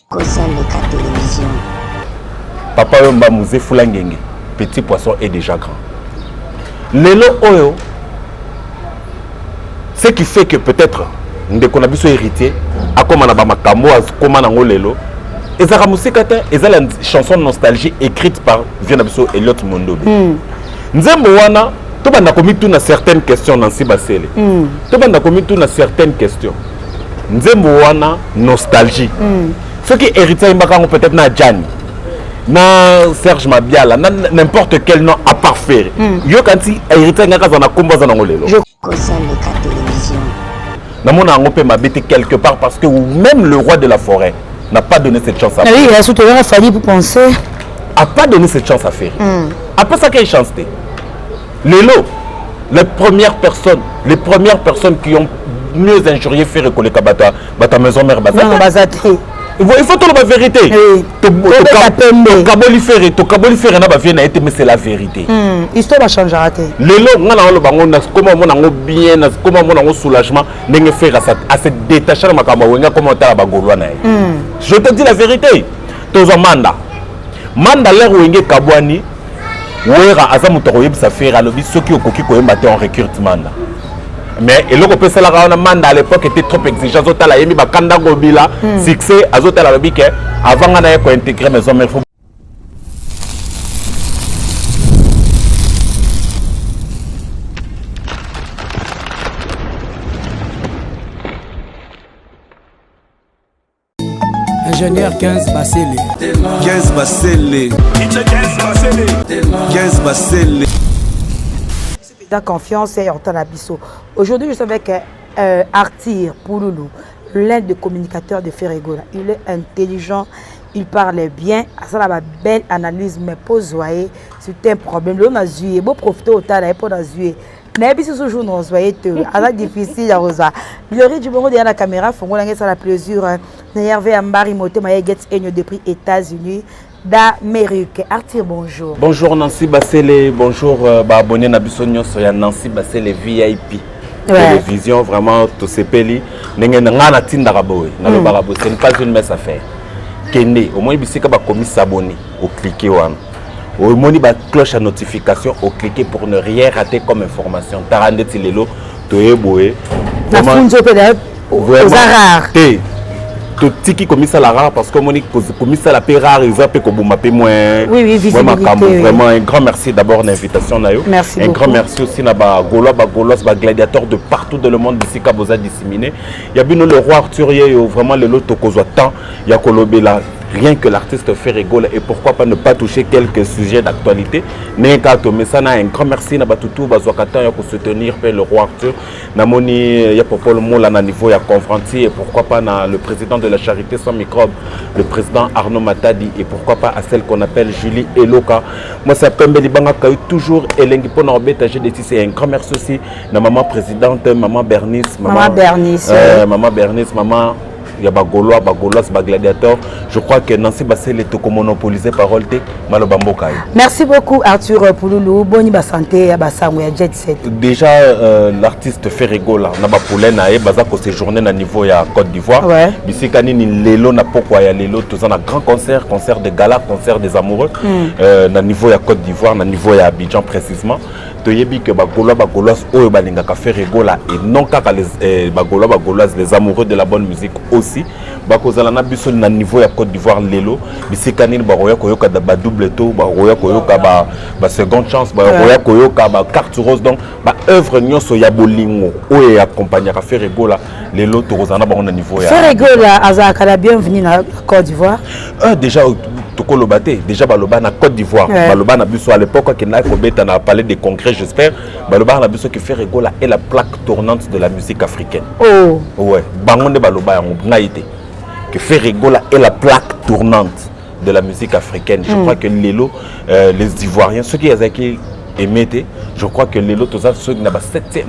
Kosa leka television. Papa Wemba Mzee Fula Ngenge, petit poisson est déjà grand. Lelo oyo, ce qui fait que peut-être ndeko na biso héritier akoma na bamakambo akoma nango lelo ezalaka mosika te, eza la chanson nostalgie écrite par vieux na biso Eliot Mondobe. Nzembo wana tobanda komituna certaines questions. Nancy Basele, tobanda komituna certaines questions. Nzembo wana nostalgie, soki héritier ayembaka yango peut-être na Jani, na Serge Mabiala, na n'importe quel nom à part Ferre, yoka nti héritier ngaka aza na nkombo aza nango lelo. Kosa leka télévision. Namona yango mpe mabe te quelque part, parce que même le roi de la forêt n'a pas donné cette chance à Oui, il a surtout fallu pour penser. A pas donné cette chance à Ferre. Apesaka ye chance te. Lelo les premières personnes qui ont mieux injurié Ferre koleka bato ya maison mère baza Non, te. Baza te. Il faut toloba vérité. Tobeta pembe. Tokaboli Ferre, tokaboli Ferre na bavieux na ye te, mais c'est la vérité. Histoire bachangera te. Lelo nga na oloba ngo, nakoma omona yango bien, nakoma omona yango soulagement ndenge Ferre ase détaché na makambo ya Wenge, akoma otala bagaulois na ye. Je te dis la vérité, tozwa Manda. Manda, l'heure Wenge ekabwani, Wera aza moto akoyebisa Ferre, alobi soki okoki koyemba te, on recrute Manda. Mais eloko mpe esalaka wana, Manda à l'époque était trop exigeant, azotala ayembi bakanda ngobila succès, azotala alobi ke avant nga na ye kointégrer maison mère, faut Ingénieur 15 Basele. 15 Basele. 15 Basele. La confiance et Ortana Bisso. Aujourd'hui, je suis avec Arthur Pouloulou, l'un des communicateurs de Ferre Gola. Il est intelligent, il parle bien, ça la belle analyse, mais pose c'est un problème. Le na zuye, bo profiter au tala pour na zuye. Nayebi soso jour na ye te, aza difficile ya kozwa. Glory du Bongo derrière la caméra, fongola ngai esala plaisir na Hervé Ambari Motema ye Get Enyo depuis États-Unis d'Amérique. Arthur, bonjour. Bonjour Nancy Basele, bonjour baabonné na biso nyonso ya Nancy Basele VIP télévision. Vraiment tosepeli ndenge na ngai natindaka boye, nalobaka boye, ce n'est pas une mince affaire. Kende omoni bisika bakomi s'abonner, oclique wana, omoni bacloche ya notification, oclique pour ne rien rater comme information. Tara ndeti lelo toye boye. Na funzi mpe oza rare. Te, totiki komisala rare parce que omoni komisala mpe rare eza mpe koboma mpe moins Oui, moins makambo. Visibilité, oui. Vraiment un grand merci d'abord na invitation na yo. Merci Un beaucoup. grand merci aussi na bagaulois, bagauloise, bagladiateur de partout dans le monde, bisika boza disséminé. Ya bino le roi Arthur yeyo. Vraiment lelo tokozwa temps ya kolobela rien que l'artiste Ferre Gola et pourquoi pas ne pas toucher quelques sujets d'actualité ndenge kaka tomesana. Un grand merci na bato tu bazwaka temps ya kosoutenir mpe le roi Arthur. Namoni ya Popol Mola na niveau ya Confrontier et pourquoi pas na le président de la charité sans microbe, le président Arnaud Matadi, et pourquoi pas à celle qu'on appelle Julie Eloka, moi ça pembe libanga kayo toujours elengi mpona obeta GD6. Et un grand merci aussi na maman présidente, maman Bernice. Maman Bernice, maman Bernice, maman ya bagaulois, bagauloise, bagladiateur. Je crois que Nancy Basele tokomonopoliser parole te, maloba mboka ye. Merci beaucoup Arthur Pouloulou. Boni ba santé ya basango ya Jet Set? Déjà l'artiste Ferre Gola na bapoulain na ye baza koséjourner na niveau ya Côte d'Ivoire. Bisika nini lelo na pokwa ya lelo toza na grand concert, concert de gala, concert des amoureux na niveau ya Côte d'Ivoire, na niveau ya Abidjan précisément. Toyebi ke bagaulois, bagauloise oyo balingaka Ferre Gola et non kaka les bagaulois, bagauloise, les amoureux de la bonne musique aussi bakozala na biso na niveau ya Côte d'Ivoire lelo, bisika nini bakoya koyoka badouble to bakoya koyoka ba seconde chance, bakoya koyoka bacarte rose, donc baœuvre nyonso ya bolingo oyo eaccompagnaka Ferre Gola. Lelo tokozala na bango na niveau ya Ferre Gola azalaka la bienvenue na Côte d'Ivoire? Déjà tokoloba te, déjà baloba na Côte d'Ivoire, baloba na biso à l'époque akendaki kobeta na palais des congrès, j'espère balobaka na biso ke Ferre Gola est la plaque tournante de la musique africaine. Oh. Ouais, bango nde baloba yango, ngai te, que Ferre Gola est la plaque tournante de la musique africaine. Je crois que lelo les Ivoiriens, ceux qui azalaki aimé te, je crois que lelo toza soki na ba 7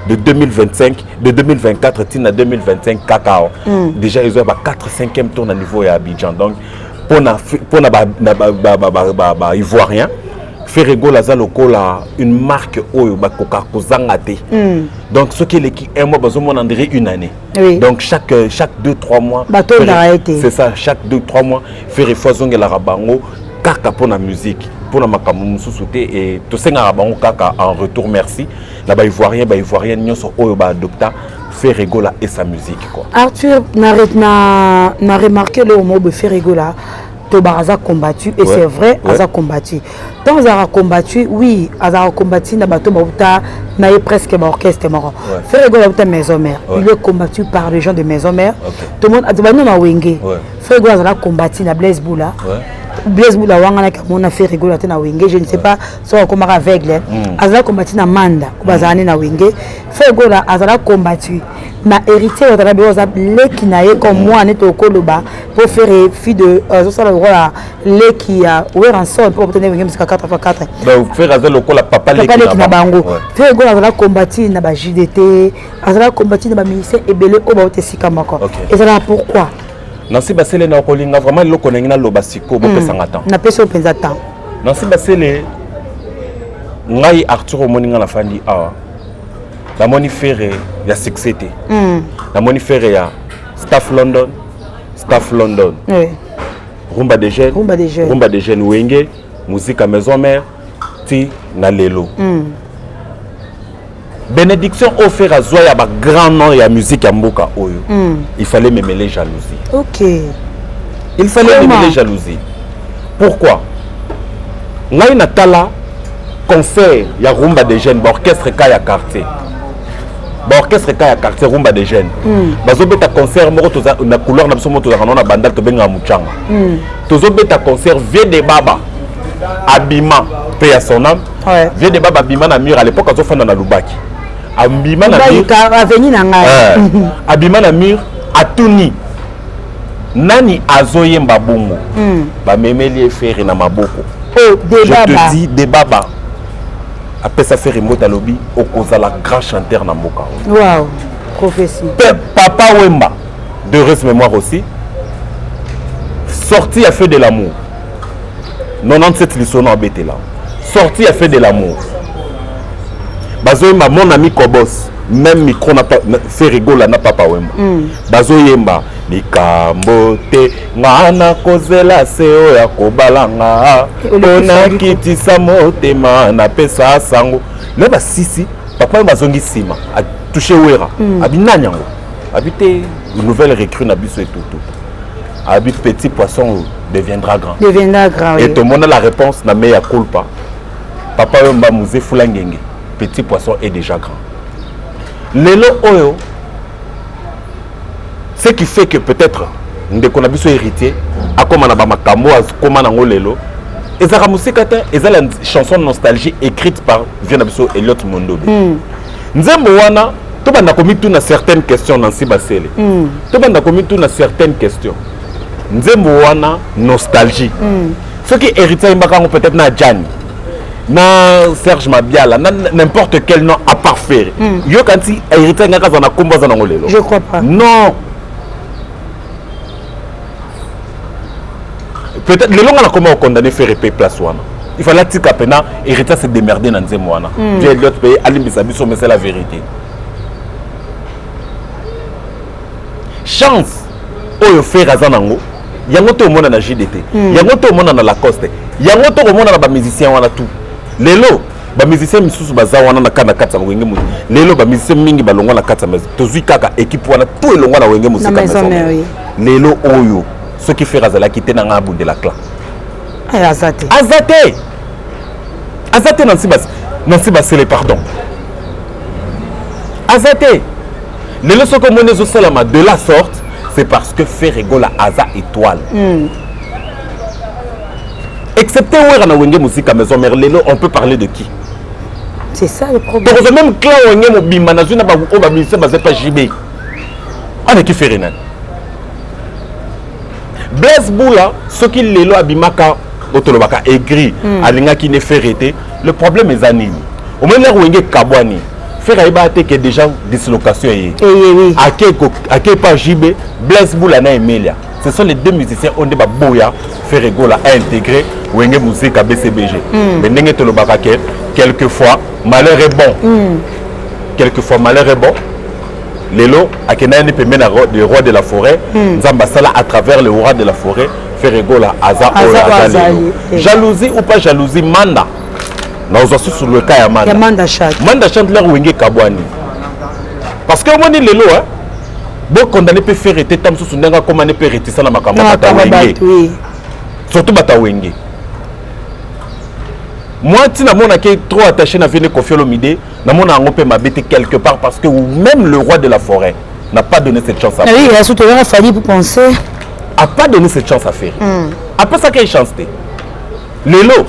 de 2025, de 2024 tina 2025 kaka awa. Déjà ils ont ba 4 5e tour na niveau ya Abidjan. Donc mpona ba ivoirien. Ferre Gola aza lokola une marque oyo bakoka kozanga te. Donc soki eleki un mois, bazomona on dirait une année. Donc chaque 2, 3 mois, Batondaka ye te. C'est ça, chaque 2, 3 mois, Ferre faut azongelaka bango kaka mpona musique, mpona makambo mosusu te. E tosengaka bango kaka en retour merci na Baivoirien, Baivoirienne nyonso oyo baadopta Ferre Gola et sa musique, quoi. Arthur, na remarqué le mot de Ferre Gola, tobaka aza combattu et c'est vrai. Aza combattu. Ntango azalaka combattu, oui, azalaka combattu na bato bauta na ye presque baorchestre moko. Ferre Gola auta Maison Mère. Il est combattu par les gens de Maison Mère. Tout le monde bano na Wenge. Ferre Gola azala combattu na Blaise Bula. Blaise Bula wanganaki amona Ferre Gola te na Wenge, je ne sais pas soki akomaka aveugle. Azala combattu na Manda oyo bazala nde na Wenge. Ferre Gola azala combattu na Héritier Watanabe oyo aza leki na ye comme mwana neti okoloba mpo Ferre fille de azosala lokola leki ya Werrason mpo bakutani Wenge Musica 4 x 4. Donc Ferre aza lokola papa papa leki na bango. Ferre Gola azala combattu na ba JDT, azala combattu na bamusicien ebele oyo bauta esika moko. Ezalaka pourquoi? Nansi Basele, na kolinga vraiment eloko ndenge naloba sikoyo, bopesanga temps. Napesi oyo mpenza temps. Nansi Basele, ngai Arthur, omoni ngai nafandi awa, namoni Ferre ya succès te. Namoni Ferre ya Staff London, Staff London, Rumba des Jeunes, Rumba des Jeunes. Rumba des Jeunes, Wenge Musica Maison Mère, ti na lelo. Bénédiction oyo Ferre azwa ya bagrand nom ya musique ya mboka oyo, il fallait memele jalousie. Il fallait Comment? Memele jalousie. Pourquoi? Ngai natala concert ya Rumba des Jeunes, baorchestre ka ya quartier, baorchestre ka ya quartier, Rumba des Jeunes, bazobeta concert moko toza na couloir na biso moko, tozalaka nao na Bandal, tobengaka Muchanga. Tozobeta concert, vieux de baba abima mpe ya son âme. Vieux de baba abima na mur, à l'époque azofanda na Lubaki, abima na mur. Aveni na ngai. Abima na mur, atuni nani azoyemba bongo. Bamemeli ye Ferre na maboko. Oh, Je Debaba. te dis, Debaba apesa Ferre mbote, alobi okozala grand chanteur na mboka oyo. Wow, prophétie. Papa Wemba, d'heureuse mémoire aussi, sorti ya Feu de l'amour 97, lisono abetela sorti ya Feu de l'amour, bazoyemba Mon ami Kobos, même micro na Ferre Gola na Papa Wemba. Bazoyemba likambo te, nga nakozela se oyo akobalanga mpo nakitisa motema, napesa sango le basisi. Papa oyo bazongi nsima, atouche Wera. Abi nani yango? Abi te, nouvelle recrue na biso etutu. Abi petit poisson deviendra grand. Deviendra grand, oui. Et tomona la réponse na mea culpa. Papa oyo mba Fula Ngenge, petit poisson est déjà grand lelo oyo. Ce qui fait que peut-être ndeko na biso Héritier akóma na bamakambo akóma nango lelo, ezalaka mosika te. Eza la chanson Nostalgie écrite par vieux na biso Eliot Mondobe. Nzembo wana, tobanda komituna certaines questions. Nansi Basele, tobanda komituna certaines questions. Nzembo wana Nostalgie, soki Héritier ayembaka yango peut-être na Jani, na Serge Mabiala, na n'importe quel nom à part Ferre, yoka nti Héritier ngaka aza na nkombo aza nango lelo. Je crois pas. Non, peut-être lelo nga nakoma okondamne Ferre pe place wana. Il fallait atika pena Héritier se démerder na nzembo wana. Vieux Eliot mpe alimbisa biso, mais c'est la vérité. Chance oyo Ferre aza nango, yango to omona na JDT, yango to omona na Lacoste, yango to komona na bamusicien wana tout. Lelo bamusicien misusu baza wana na kati ya Wenge Musica. Lelo bamusicien mingi balongwa na kati ya maison, tozwi kaka équipe wana tout elongwa na Wenge Musica Maison Maison Mère, Mère. Lelo oyo soki Ferre azalaki te, na ngai abundela clan. Ay, aza te. Aza te, aza te. Nansi Basele, pardon, aza te. Lelo soki omoni ezosalama de la sorte, c'est parce que Ferre Gola aza étoile. Excepté Wera na Wenge Musica Maison Mère, lelo on peut parler de qui? C'est ça le problème. Tokozwa même clan Wenge mobimba, nazwi na oyo bamusicien baza pa JB, aleki Ferre nani? Blaise Bula, soki lelo abimaka oyo tolobaka aigri, alingaki ne Ferre te. Le problème eza nini? Omoni lere Wenge ekabwani, Ferre ayebaka te ke déjà dislocation eye. Eye, oui. Ake pa JB, Blaise Bula na Emelia, ce sont les deux musiciens oyo nde baboya Ferre Gola a intégré Wenge Musica BCBG. Mais ndenge tolobaka ke quelquefois malheur est bon, quelquefois malheur est bon. Lelo akendaki nde pembeni na le roi de la forêt. Nzambe asala à travers le roi de la forêt, Ferre Gola aza oyo aza oyo aza lelo. Azali, eh. Jalousie ou pas jalousie, Manda, nazwa susu le cas ya Manda. Ya Manda Chante. Manda Chante, l'heure Wenge kabwani, parce que omoni lelo, hein, bokondane mpe Ferre te, ta mosusu ndenge akomani mpe réticent na makambo na ya bato ya makambo ya Wenge. Bato, oui. Surtout bato ya Wenge. Moi, ntina namonaki trop attaché na vieux Koffi Olomide, namona yango mpe mabe te quelque part, parce que même le roi de la forêt n'a pas donné cette chance à Ah oui, il a surtout fallu pour penser. A pas donné cette chance à Ferre. Apesaki ye chance te. Lelo,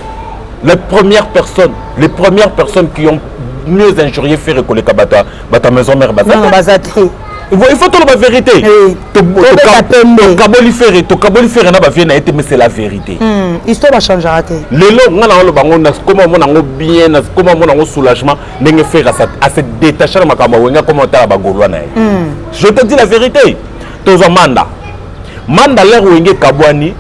les premières personnes qui ont mieux injurié Ferre koleka bato ya maison mère baza Non, te. baza te. Il faut toloba vérité. Tobeta pembe. Tokaboli Ferre, tokaboli Ferre na bavieux na ye te, mais c'est la vérité. Histoire bachangeaka te. Lelo nga na oloba ngo, nakoma omona yango bien, nakoma omona yango soulagement, ndenge Ferre ase détaché na makambo ya Wenge, akoma otala bagaulois na ye. Je te dis la vérité. Tozwa Manda. Manda, l'heure Wenge ekabwani,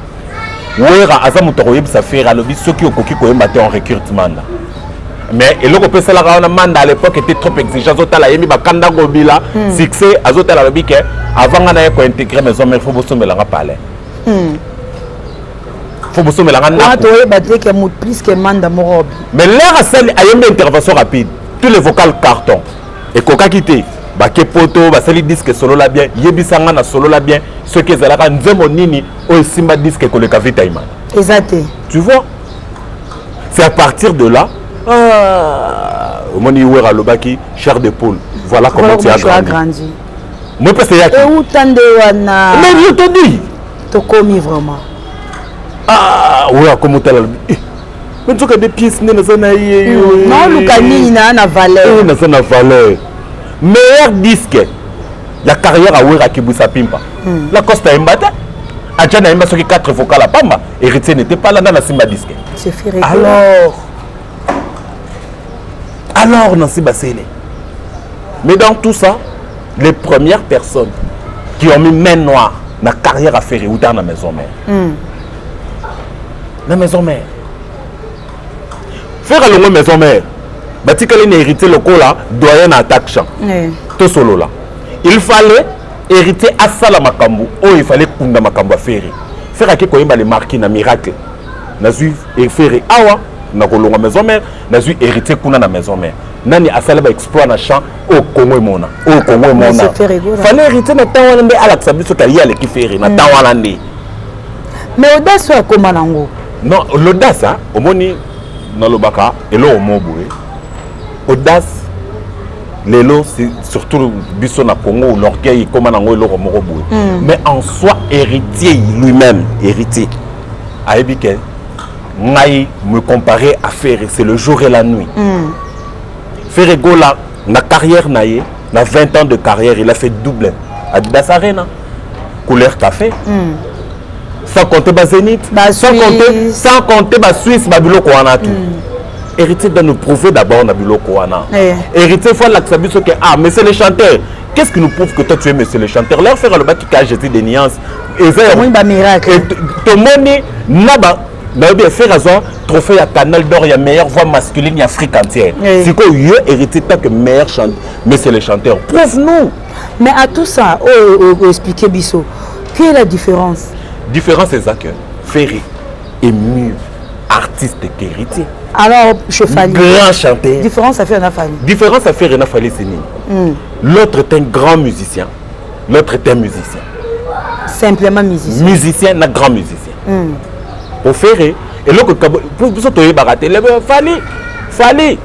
Wera aza moto akoyebisa Ferre, alobi soki okoki koyemba te, on recrute Manda. Mais eloko mpe esalaka wana, Manda à l'époque était trop exigeant. Azotala, ayembi bakanda ngobila, succès. Azotala, alobi ke avant nga na ye kointégrer maison mère, faut bosombelanga palais, faut bosombelanga wana ndako. Toyeba te ke moto plus ke Manda moko. Mais l'heure asali, ayembi intervention rapide, tous les vocales carton, ekokaki te. Bake poto, basali disque Solola Bien. Yebisanga na Solola Bien, soki ezalaka nzembo nini oyo esimba disque ekoleka Vita Imana? Eza te. Tu vois, c'est à partir de là, ah, omoni Wera alobaki chair de poule, voilà comment Voilà tu as comment tu as grandi. Grandi. Moi mpe seyaki. Euta nde wana. Mais je te dis. Tokomi vraiment. Ah, Wera akomotala, alobi: "Eh, mais nzoka de pièce nde naza na ye yo, eh." Naoluka nini na valeur? Eh, naza na valeur. Meilleur disque ya carrière awera, akibwisa pimpa. Lacoste ayemba te, aja nayemba soki 4 vocal ya pamba. Héritier n'était pas là. Nda na simba disque? C'est Ferre. Alors Nancy Bassele. Mais dans tout ça, les premières personnes qui ont mis main noire na carrière à Ferre euta na maison mère. Na maison mère, Ferre alongwe maison mère, batikali na Héritier lokola doyen na attaque champ. Tosolola, il fallait Héritier asala makambo oyo, il fallait kunda makambo ya Ferre. Ferre ake koyemba Le Marquis na Miracle. Nazwi Ferre awa na kolongwa maison mère, nazwi Héritier kuna na maison mère. Nani asala baexploit na champ oyo Kongo emona, oyo Kongo emona? C'est Ferre Gola. Fallait Héritier na ntango wana nde alakisa biso ka ye aleki Ferre na ntango wana nde. Mais audace oyo akóma nango. Non, l'audace, hein, omoni, nalobaka eloko mo boye: audace lelo, c'est surtout biso na Congo, l'orgueil ekóma nango eloko moko boye. Mais en soi, Héritier lui-même, Héritier ayebi ke ngai, me comparer à Ferre, c'est le jour et la nuit. Ferre Gola, na carrière na ye, na 20 ans de carrière, il a fait double Adidas Arena, Couleur Café, sans compter ba Zénith, Ba sans compter Suisse. sans compter ba Suisse, babiloko wana tout. Héritier doit nous prouver d'abord na biloko wana. Héritier faut alakisa biso ke ah, mais c'est le chanteur. Qu'est-ce qui nous prouve que toi tu es monsieur le chanteur? Leur Ferre alobaki ka Jésus de nuance eza Omoni bamiracle. Tomoni na ba nayebi Ferre azwa trophée ya Canal d'or ya meilleure voix masculine ya Afrique entière. Sikoyo yo Héritier, tant que meilleur chante, monsieur le chanteur, prouve nous. Mais à tout ça oyo oexpliquer biso, quelle est la différence? Différence eza que Ferre est mieux artiste qu'Héritier. Alors chez Fally? Grand chanteur. Différence ya Ferre na Fally? Différence à Ferre na Fally, c'est nini? L'autre est un grand musicien, l'autre est un musicien. Simplement musicien. Musicien na grand musicien. Po Ferre eloko biso toyebaka te, Fally, Fally,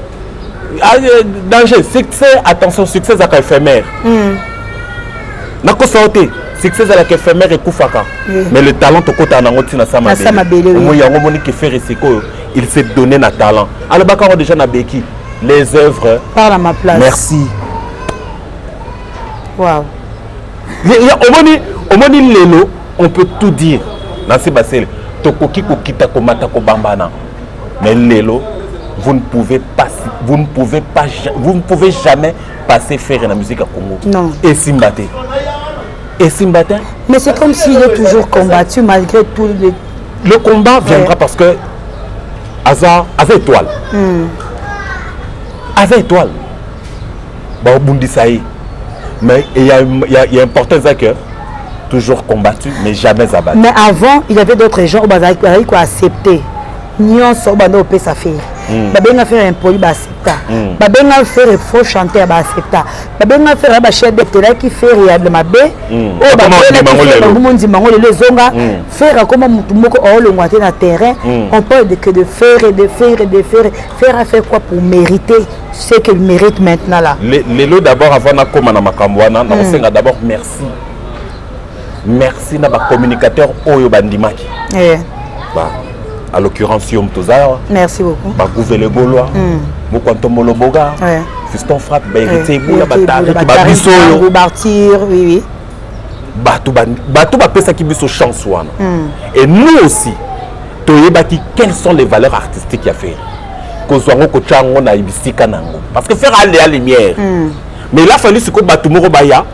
ah, danger, succès. Attention, succès ezalaka éphémère. Nakosa yo te, succès ezalaka éphémère, ekufaka. Mais le talent, tokotaka nango ntina sa. Na sa mabele, oui. Omoi yango, omoni ke Ferre sikoyo, il s'est donné na talent. Alobaka yango déjà na beki, les œuvres parle à ma place. Merci. Wow. Omoni, omoni lelo, on peut tout dire. Nansi Basele, tokoki kokita, komata, kobambana, mais lelo Vous ne pouvez pas, vous ne pouvez pas, vous ne pouvez jamais passer Ferre la musique à Congo. Non. Esimba te. Esimba te. Mais c'est comme s'il est toujours combattu malgré tout le. Le combat viendra parce que aza, aza étoile. Aza étoile. Babundisa ye. Mais il y a important ça que toujours combattu mais jamais abattu. Mais avant, il y avait d'autres gens oyo bazalaki koaccepter nyonso oyo banda opesa Ferre. Babenga Ferre impoli, baaccepta. Babenga Ferre faux chanteur, baaccepta. Babenga Ferre bachef betelaki Ferre ya mabe oyo. Akoma ondima ngo lelo. Babengaki mondima ngo lelo ezonga. Ferre akoma motu moko aolongwa te na terrain. On parle de que de Ferre, de Ferre, de Ferre. Ferre a fait quoi pour mériter ce qu'il mérite maintenant là? Lelo d'abord, avant nakóma na makambo wana, nakosenga d'abord merci, merci na bacommunicateur oyo bandimaki. Ba, à l'occurrence yo moto oza awa. Merci beaucoup. Bagouvele Gaulois, Mokwantombolo Boga, Fiston Frappe, bahéritier Ebula, batariki babiso oyo. Bartir, oui. Bato bapesaki biso chance wana et nous aussi toyebaki quelles sont les valeurs artistiques ya Ferre, kozwa yango, kotya yango na bisika na yango, parce que Ferre aleya lumière. Mais il a fallu sikoyo bato moko baya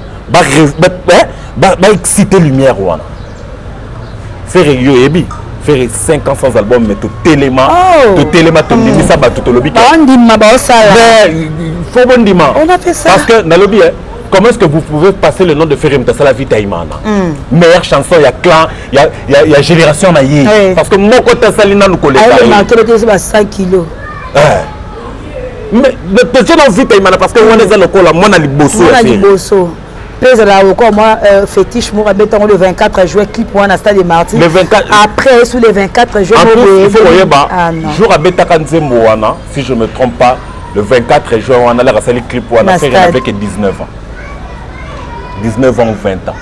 baexciter lumière wana. Ferre, yo oyebi Ferre, 5 ans sans album, mais totelema. Oh. Totelema, tondimisa bato, tolobi ke Baondima, baosala. Mais faut bondima. On a fait ça. Parce que nalobi, hein, comment est-ce que vous pouvez passer le nom de Ferre Mutasala Vita Imana, meilleure chanson ya clan ya génération na ye? Parce que moko tasali nanu koleka ye. Ayemarke te ba 100 kilos. Eh. Mais totie na Vita Imana parce que wana eza lokola mwana liboso ya mwana Ferre. Liboso mpe ezala lokola mwa fétiche moko abetango le 24 juin, clip wana Stade de Martyr. Le 24. Après, sous le 24 juin. En plus, il faut koyeba Ah non. jour abetaka nzembo wana, si je me trompe pas, le 24 juin wana laka asali clip wana, Na Ferre stade. avec 19 ans, 19 ans ou 20 ans,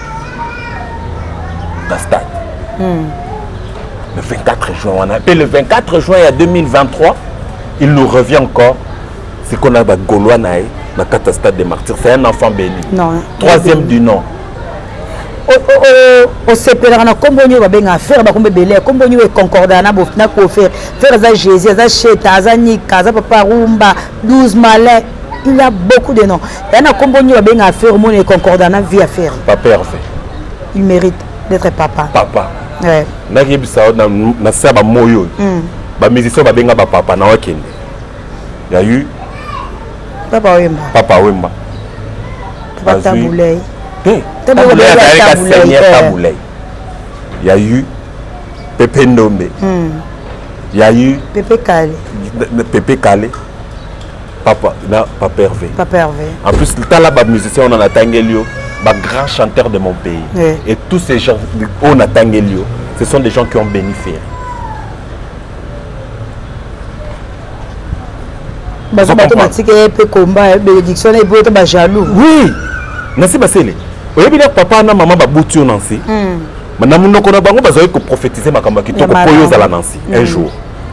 na stade le 24 juin wana. Et le 24 juin ya 2023, il nous revient encore. C'est qu'on a bagaulois na ye na kati ya Stade des Martyrs. C'est un enfant béni. Non. Troisième du nom. Osepelaka na nkombo nini oyo babengaka Ferre? Bakombo ebele, nkombo nini oyo econcordaka na koFerre? Ferre aza Jésus, aza Sheta, aza Nika, aza Papa Rumba, 12 Malin, il a beaucoup de noms. Eya na nkombo nini oyo babengaka Ferre omoni econcordaka na vie ya Ferre? Papa Hervé. Il mérite d'être papa. Papa. Ouais. Nakiyebisa yo na se ya bamoi oyo, bamusicien babenga bapapa na wakende ya eu. Papa Wemba. Papa Wemba. Papa Tabulei. Te. Tabulei. Tabulei azalaki Tabulei, seigneur. eh. Tabulei ya eu, Pepe Ndombe ya eu. Pepe Kale. Pepe Kale, papa na Papa Hervé. Papa Hervé. En plus, tala bamusicien oyo natangeli yo, bagrand chanteur de mon pays. Et tous ces gens oyo natangeli yo, ce sont des gens qui ont béni Ferre. Bazo bato comprendre. batika ye mpe komba bénédiction na eboye to bajaloux. Oui, nasi basele oyebi na papa na mama babuti yo nansi na monoko na bango, bazali koprophétise makambo ya kitoko Ya mpo yo malamu. ozala nansi un jour,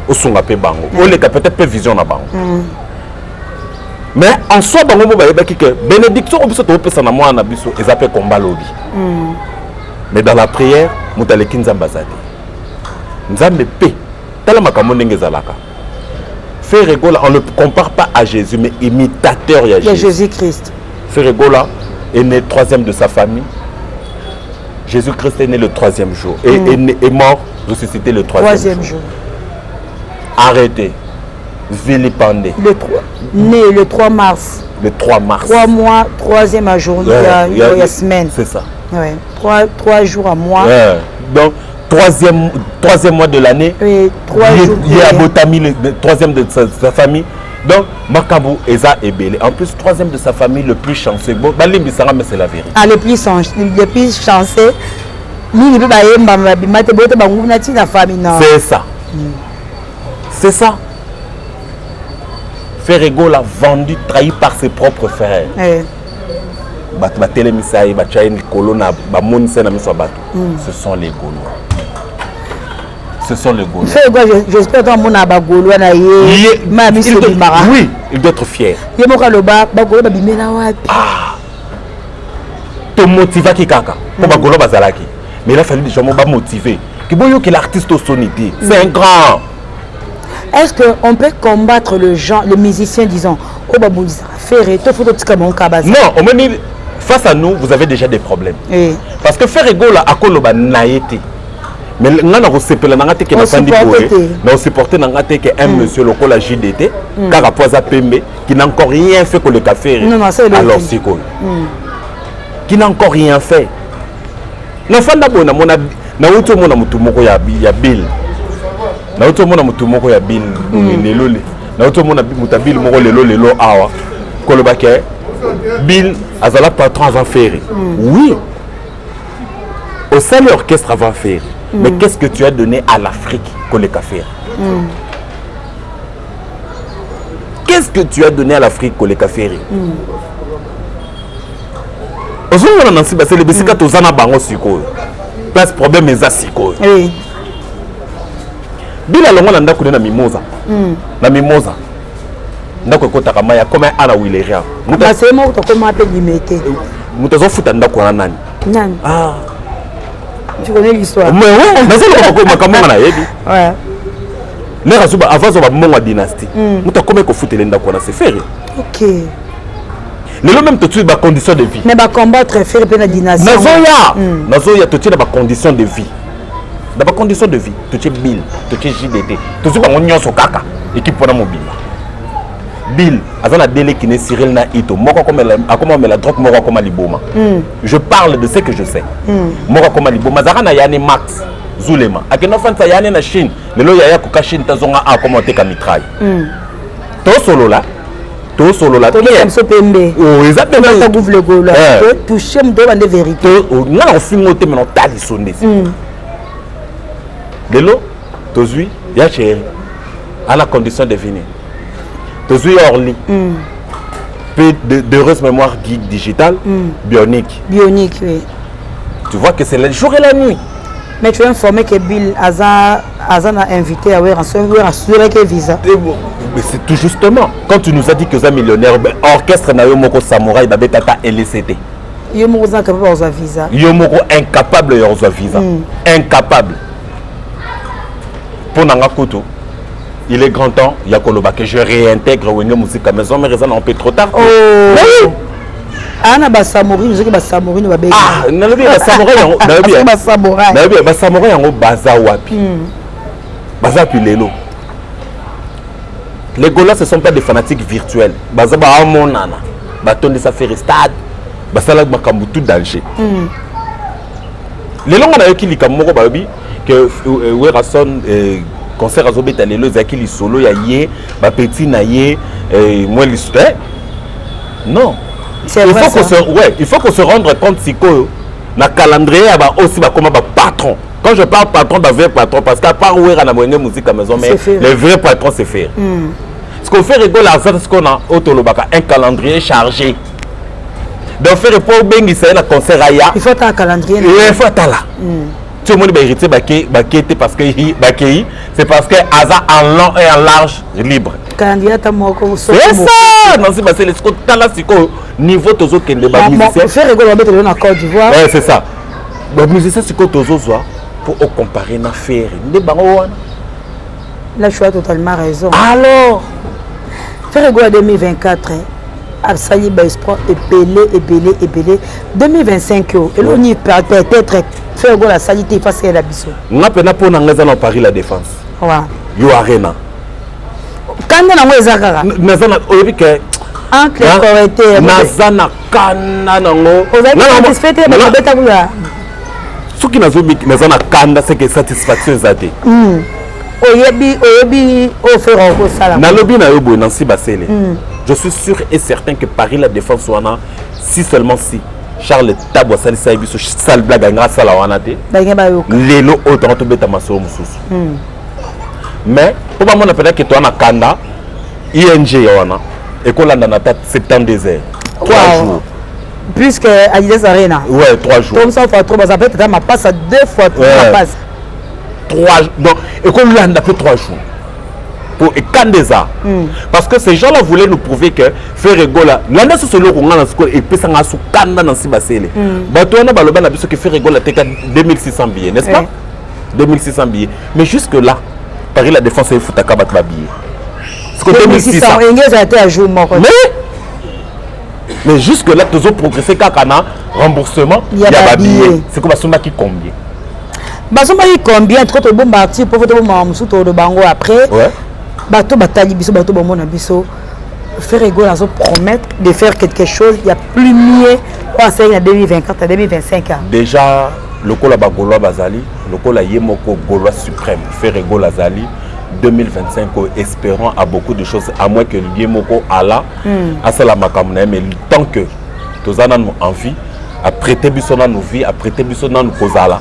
osunga mpe bango, oleka peut-être mpe vision na bango. Mais en soi, bango mo bayebaki ke bénédiction oyo biso topesa na mwana na biso eza mpe komba lobi. Mais dans la prière, moto aleki Nzambe aza te. Nzambe mpe tala makambo ndenge ezalaka. Ferre Gola, on ne compare pas à Jésus, mais imitateur ya ya Jésus. Jésus Christ. Ferre Gola est né troisième de sa famille. Jésus-Christ est né le troisième jour et est mort, ressuscité le troisième troisième jour. Jour. Arrêté, vilipendé. Le 3, né le 3 mars. Le 3 mars. 3 mois, troisième à journée. Ouais, Il y a semaine. C'est ça. Ouais. 3, 3 jours à mois. Ouais. Donc, troisième mois de l'année, Oui, 3 jours. il est abotami le troisième de sa famille. Donc, makambo eza ebele. En plus, troisième de sa famille, le plus chanceux. Bon, balimbisanga, mais c'est la vérité. Ah, le plus chanceux mingi mpe bayemba babima te bote banguna ntina famille non. C'est ça. C'est ça. Ferre Gola vendu, trahi par ses propres frères. Bato batelemisa ye, batya ye likolo na bamonisa ye na miso ya bato. Ce sont les Gaulois. Ce sont les Gaulois. Ferre Gola, j'espère to amona bagaulois na ye ma miso ebimaka. Oui, il doit être fier. Ye moko aloba bagaulois babimela wapi. Tomotivaki kaka mpo bagaulois bazalaki, mais il a fallu déjà mo bamotiver ke boyokela artiste osoni te, c'est un grand. Est-ce que on peut combattre le genre, les musiciens, disons, oyo babundisaka Ferre to faut totika bango kaka baza? Non, omoni, face à nous, vous avez déjà des problèmes. Oui. Parce que Ferre Gola akoloba na ye te, mais nga na kosepela na nga te ke nafandi Osupporte boye te. Na osupporte na nga te ke un monsieur lokola JDT, kaka po aza pembe, qui n'a encore rien fait koleka Ferre. Non, non, ça, il est Alors ok. sikoyo, qui n'a encore rien fait, nafanda boye, namona, nauti omona motu moko ya Bill, nauti omona motu moko ya Bill lelo nauti omona moto ya Bill moko lelo lelo awa koloba ke Bill azala patron avant Ferre. Oui, osali orchestre avant Ferre, mais qu'est-ce que tu as donné à l'Afrique koleka Ferre? Qu'est-ce que tu as donné à l'Afrique koleka Ferre? Ozomona, Nansi Basele, bisika toza na bango sikoyo, place problème eza sikoyo. Bila longo na ndako nde na Mimoza, na Mimoza ndako ekotaka mai, akoma ana wileria. Baseye moko tokoma mpe limete. Moto azofuta ndako wana nani? Nani? Ah. Tu connais l'histoire. Mais ouais, nazoloba makambo nga nayebi. Lere azoba, avant azwa bambongo ya dynastie, moto akoma ekofutela ndako wana, c'est Ferre. Lelo même totie bacondition de vie. Mais bacombattre Ferre mpe na dynastie? Nazoya, nazoya. Totie na bacondition de vie, na bacondition de vie totie Bill, totie JDT, tozwi bango nyonso kaka équipe wana mobimba. Bill aza na deleki ne Cyril na Ito, moko akoma omela drogue, moko akoma liboma. Je parle de ce que je sais. Moko akoma liboma, azalaka na yane Max Zulema, akende ofandisa yane na Chine. Lelo yaya koka Chine tazonga, akoma oteka mitraille. Tosolola, tosolola. Tobeta biso pembe. Oh, eza pembe. Tobeta gouve gola. Touche moto oyeba nde vérité. Nga na kofinga te, me notaliso nde lelo tozwi ya chéri à la condition de venir, tozwi Orly mpe d'heureuse mémoire, Geek Digital, Bionique. Bionique, oui. Tu vois que c'est le jour et la nuit. Mais tu es informé que Bill aza na invité ya Werrason, Werrason visa. Et bon, mais c'est tout justement quand tu nous as dit que oza millionnaire, ben, orchestre na yo moko Samouraï babetata LCT. Yo moko oza capable kozwa visa. Yo moko incapable ya kozwa visa, incapable. Mpo na nga kutu, il est grand temps ya koloba que je réintègre Wenge Musica Maison Mère. Eza na un peu trop tard. Oh. Oui. Aa na basamori, soki basamori no babengi. Ah, nalobi basamouraï yango, nalobi. Soki basamouraï. Nalobi basamouraï yango baza wapi? Baza wapi lelo? Les Gaulois, ce sont pas des fanatiques virtuels. Baza baomonana, batondisa Ferre stade, basala makambo tout danger. Lelo nga nayoki likambo moko, balobi ke Werrason, concert azobeta lelo ezalaki lisolo ya ye, bapeti na ye, mwa eh? Non. C'est Il vrai, faut qu'on ça. se, ouais, il faut qu'on se rendre compte sikoyo na calendrier ya baosi bakoma bapatron. Quand je parle patron, ba vrai patron, parce qu'à part Wera na Wenge Musica Maison mais C'est Ferre. les vrais patrons, c'est Ferre. Ce qu'on fait rigoler, aza ce qu'on a oyo tolobaka un calendrier chargé. Donc Ferre, mpo obengisa ye na concert aya, Il faut ata calendrier. Il faut atala ti omoni bahéritier bake te, parce que bakei, c'est parce que aza en long et en large libre. Calendrier ata moko. C'est ça, Nansi Basele. Siko tala sikoyo niveau tozokende, bamusicien. Ferre Gola babetelo na Côte d'Ivoire. Ouais, c'est ça, bamusicien sikoyo tozozwa mpo ocompare na Ferre nde bango wana. Là, tu as totalement raison. Alors. Ferre Gola 2024 asali baespoir ebele ebele ebele. 2025 oyo eloni, peut-être Ferre Gola asali te, efasalela biso. Nga mpena, mpo na nga eza na Paris La Défense. Yo Arena. Kanda nango eza kaka. Naza na, oyebi ke Entre correcteur. Naza na kanda nango. Ozalaki satisfait te, bakobeta kuna. Soki naza na kanda, c'est que satisfaction eza te. Oyebi, oyebi oyo Ferre okosala. Nalobi na yo boye, Nansi Basele, je suis sûr et certain que Paris La Défense wana, si seulement si Charles Tabo asalisa ye biso sale blague anga asala wana te, Balingi bayoka. Lelo oyo tonga tobeta masolo mosusu. Mais mpo bamona mpenza ke toa na kanda, ing wana ekolanda na ta 72 heures, 3 jours. Plus que Adidas Arena. Ouais, 3 jours. Comme ça fois trop, baza peut-être mapasa deux fois trois. Mapasa. 3, donc ekolanda mpe 3 jours po ekanda eza, parce que ces gens là voulaient nous prouver que Ferre Gola landa soso. Eloko nga na sikoyo epesanga so kanda na nsi basele, bato wana baloba na biso ke Ferre Gola teka 2600 billets, n'est-ce pas? 2600 billets, mais jusque là Paris la Défense efutaka bato babillet siko 2600. Enge ezala te ya jour moko. Mais jusque là tozo progresser kaka na remboursement ya ya babillet. Babillet siko basombaki combien? Basombaki combien? Toko tobomba artiste po tobomba mosusu, toloba yango après. Bato batali biso, bato bamona biso, Ferre Gola azo promettre de faire quelque chose ya plus mieux oyo asali na 2024 à 2025 ans. Déjà lokola bagaulois bazali, lokola ye moko Gaulois suprême Ferre Gola azali, 2025 oyo, espérant à beaucoup de choses, à moins que ye moko ala asala makambo na ye. Mais tant que toza nanu en vie, aprêter biso nanu vie, aprêter biso nanu kozala,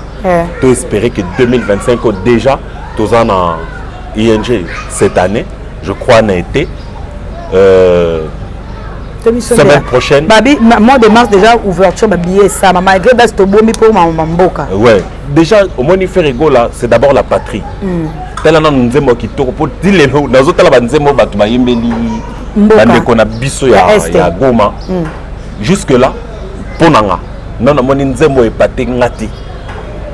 to espérer que 2025 oyo déjà toza na ING cette année, je crois na été semaine prochaine. Babi mois de mars déjà ouverture babillet esama, malgré basi tobombi mpo mama mboka. Ouais, déjà omoni, Ferre Gola, c'est d'abord la patrie. Tala nanu nzembo ya kitoko, mpo ti lelo nazotala banzembo bato bayembeli Mboka. Bandeko na biso Ya ya, Est. ya Goma. Jusque là mpo na nga nga namoni nzembo epate nga te.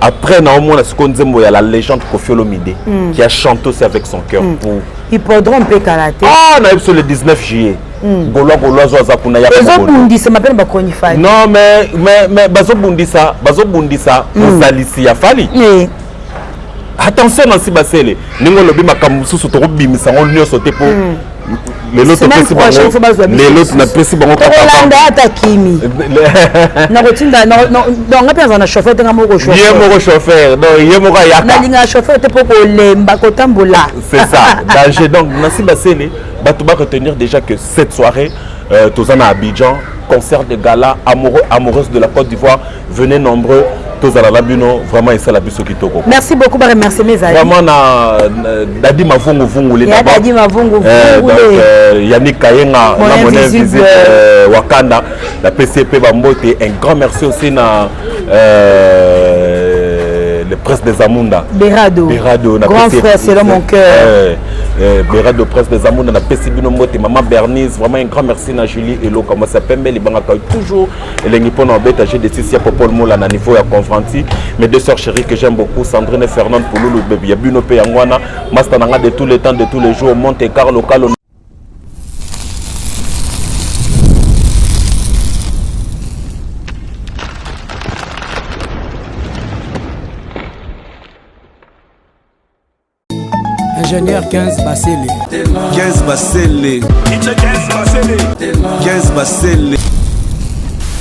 Après naomona sikoyo nzembo ya la légende Koffi Olomide qui a chanté aussi avec son cœur pour Hippodrome mpe kala te. Ah, nayebi so le 19 juillet, Gaulois, Gaulois oyo aza kuna ya Ezobundisama mpe na bakonyi Fally. Non, mais bazobundisa mozalisi ya Fally. Attention, Nansi Basele, ndenge olobi, makambo mosusu tokobimisa yango nyonso te, mpo lelo Semaine topesi prochaine, faut bazwa bango biso lelo lisusu. napesi bango Tokolanda ata kimi nakotinda. Donc nga mpe naza na chauffeur te, nga moko ye chauffeur. Moko chauffeur, donc ye moko ayaka. Nalingaka chauffeur te mpo kolemba kotambola. C'est ça, danger. Donc Nansi Basele, bato ba retenir déjà que cette soirée, toza na Abidjan, concert de gala, amoureux, amoureuse de la Côte d'Ivoire, venez nombreux, tozala na bino. Vraiment esala biso kitoko. Merci beaucoup, baremercie mes amis. Vraiment na Dadi Mavungu Ya d'abord. Dadi Mavungu Donc Vungule. Yannick Kayenga Mon na mon invisible. invisible, Wakanda, napesi ye mpe bambote. Un grand merci aussi na le prince des Amunda. Berado. Berado. Grand frère selon mon cœur. Berado, prince des Amunda, napesi bino mbote. Mama Bernice, vraiment un grand merci na Julie Eloka mwasi ya pembe, libangaka toujours elengi mpona obeta G6 ya Popol Mola na niveau ya Confranti. Mes deux sœurs chéries que j'aime beaucoup, Sandrine et Fernande Pululu, bebi ya bino mpe yango wana, master na nga de tous les temps, de tous les jours, Monte Carlo Kalo. Ingénieur 15 Basele. 15 Basele. 15 Basele.